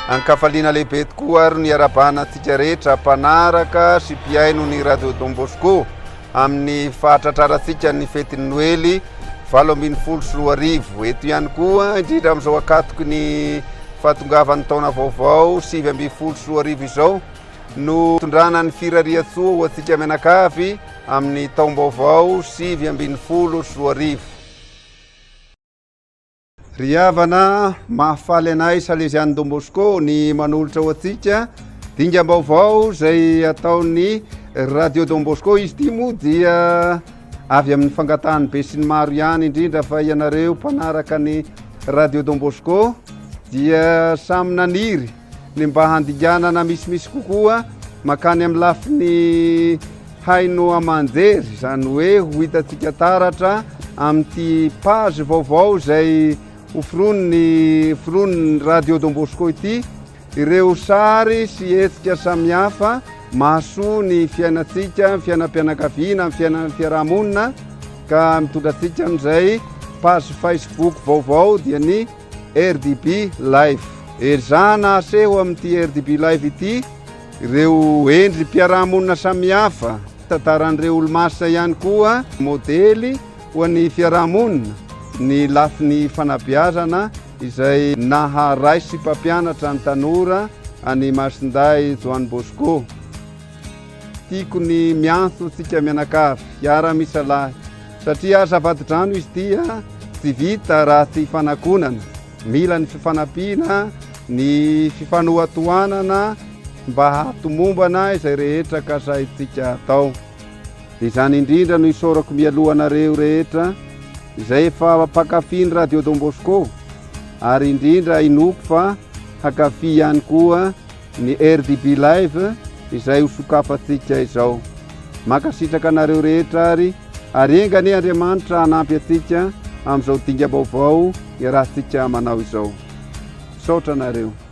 Ankafaliana lehibe tokoa ary ny iarahabana antsika rehetra mpanaraka sy mpihaino ny Radio Don Bosco amin'ny fahatratrarantsika ny fetin'ny Noely 2018. Eto ihany koa, indrindra amin'izao ankatoky ny fahatongavan'ny taona vaovao 2019 izao, no tondrana ny firarian-tsoa ho antsika mianakavy amin'ny taom-baovao 2019. Ry havana, mahafaly anay Salesian'i Don Bosco ny manolotra ho antsika dingam-baovao izay ataon'ny Radio Don Bosco. Izy ity moa dia avy amin'ny fangatahan'ny besinimaro ihany, indrindra fa ianareo mpanaraka ny Radio Don Bosco dia samy naniry ny mba handinganana misimisy kokoa makany amin'ny lafiny haino aman-jery, izany hoe ho hitantsika taratra amin'ity page vaovao izay hoforonin'ny foronin'ny Radio Don Bosco ity ireo sary sy hetsika samihafa mahasoa ny fiainantsika, ny fiainam-pianakaviana, ny fiainan'ny fiarahamonina, ka mitondra antsika amin'izay page Facebook vaovao dia ny RDB Live. Ezahana aseho amin'ity RDB Live ity ireo endri-piarahamonina samihafa, tantaran'ireo olomasina ihany koa, modely ho an'ny fiarahamonina, ny lafiny fanabeazana izay naha ray sy mpampianatra ny tanora an'i Masindahy Joany Bosco. Tiako ny miantso antsika mianakavy hiara-misalahy satria asa vadi-drano izy ity tsy vita raha tsy ifanakonana. Mila ny fifanampiana, ny fifanohatohanana mba hahatomombana izay rehetra kasaintsika atao. Dia izany indrindra no isaorako mialoha anareo rehetra izay efa mpankafy ny Radio Don Bosco ary indrindra inoako fa hankafy ihany koa ny RDB Live izay ho sokafantsika izao. Mankasitraka anareo rehetra ary ary enga anie Andriamanitra hanampy antsika amin'izao dingam-baovao iarahantsika manao izao. Misaotra anareo.